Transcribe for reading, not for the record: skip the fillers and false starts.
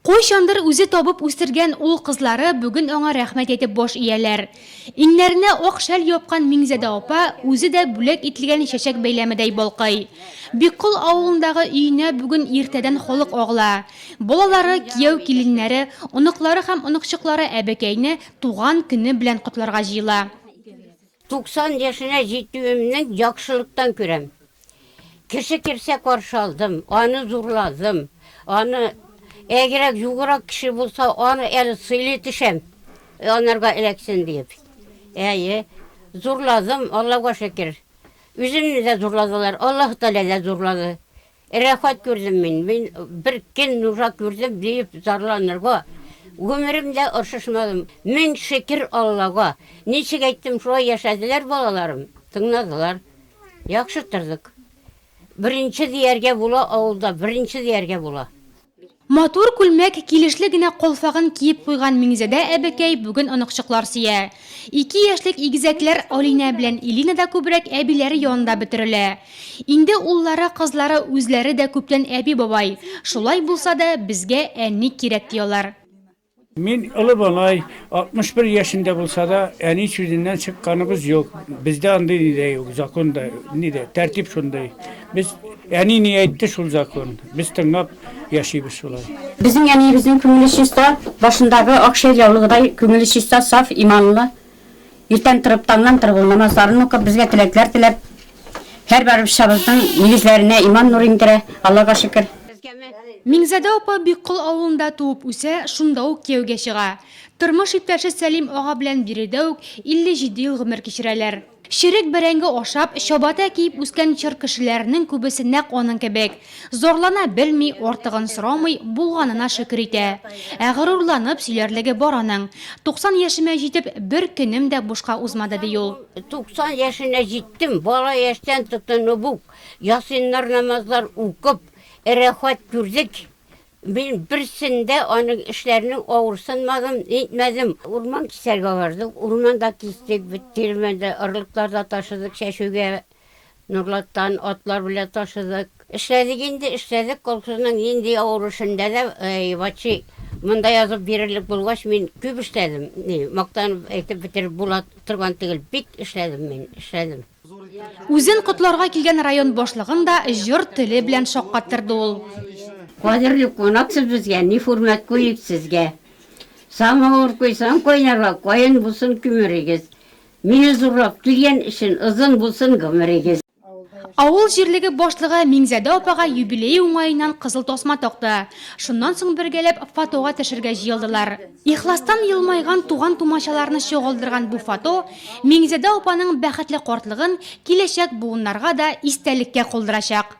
Кайчандыр үзе табып үстергән ул-кызлары бүген аңа рәхмәт әйтеп баш ияләр. Иңнәренә ак шәл япкан Миңзадә апа үзе дә бүләк ителгән чәчәк бәйләмедәй балкый. Биккол авылындагы өенә бүген иртәдән халык агыла. Балалары, кияү-киленнәре, оныклары һәм оныкчыклары әбекәйне туган көне белән котларга җыела. 90 яшенә җитүемнең яхшылыктан күрәм. Кеше керсә каршы алдым, аны зурладым, аны әгерәк юграк кеше булса, аны әле сыйлый төшәм, анарга эләксен диеп. Әйе, зурладым, Аллага шөкер. Үземне дә зурладылар, Аллаһы Тәгалә дә зурлады. Рәхәт күрдем мин. Мин бер көн нужа күрдем диеп зарланырга гомеремдә оршышмадым. Мең шөкер Аллага. Ничек әйттем, шулай яшәделәр балаларым, тыңладылар. Яхшы тордык. Беренче дияргә була авылда, беренче дияргә була. Матур күлмәк, килешле генә калфагын киеп куйган Миңзадә әбекәй бүген оныкчыклар сөя. Ике яшьлек игезәкләр Алинә белән Илина да күбрәк әбиләре янында бөтерелә. Инде уллары, кызлары үзләре дә күптән әби-бабай. Шулай булса да, безгә әни кирәк, ди алар. Мин олы малай, 61 яшендә булса да, әни сүзеннән чыкканыбыз юк. Бездә андый ни дә юк, закон да, ни дә, тәртип шундый. Без, әни ни әйтте, шул закон. Без тыңлап яшибез шулай. Безнең әниебезнең күңеле чиста, башындагы ак шәл яулыгыдай күңеле чиста, саф, иманлы. Иртән торып, таңнан торып ул намазларын укып, безгә теләкләр теләп, һәр баручыбызның нигезләренә иман нуры иңдерә, Аллага шөкер. Миңзадә апа Биккол авылында туып үсә, шунда ук кияүгә чыга. Тормыш иптәше Сәлим ага белән биредә үк 57 ел гомер кичерәләр. Черек бәрәңге ашап, чабата киеп үскән чор кешеләренең күбесе нәкъ аның кебек. Зарлана белми, артыгын сорамый, булганына шөкер итә. Ә горурланып сөйләрлеге бар аның. 90 яшемә җитеп, бер көнем дә бушка узмады, ди ул. 90 яшенә җиттем, бала яшьтән тотынып ук, ясиннар, намазлар укып, Рәхәт күрдек. Мин берсен дә аның эшләренең авырсынмадым, нитмәдем. Урман кисәргә бардык, урман да кистек, бит тирмән дә, орлыклар да ташыдык чәчүгә. Нурлаттан атлар белән ташыдык. Эшләдек инде, эшләдек. Колхозның нинди авыр эшендә дә, ватши, монда язып бирерлек булгач, мин күп эшләдем. Ни, мактанып әйтеп бетереп була торган түгел, бик эшләдем мин, эшләдем. Үзен котларга килгән район башлыгын да җыр теле белән шаккаттырды ул. Кадерле кунак сез безгә, ни хөрмәт куйыйк сезгә. Самавыр куйсаң кайнарга, каен булсын күмерегез. Мине зурлап килгән өчен озын булсын гомерегез. Авыл җирлеге башлыгы Миңзадә апага юбилее уңаеннан кызыл тасма такты. Шуннан соң бергәләп фотога төшергә җыелдылар. Ихластан елмайган туган-тумачаларны чагылдырган бу фото Миңзадә апаның бәхетле картлыгын киләчәк буыннарга да истәлеккә калдырачак.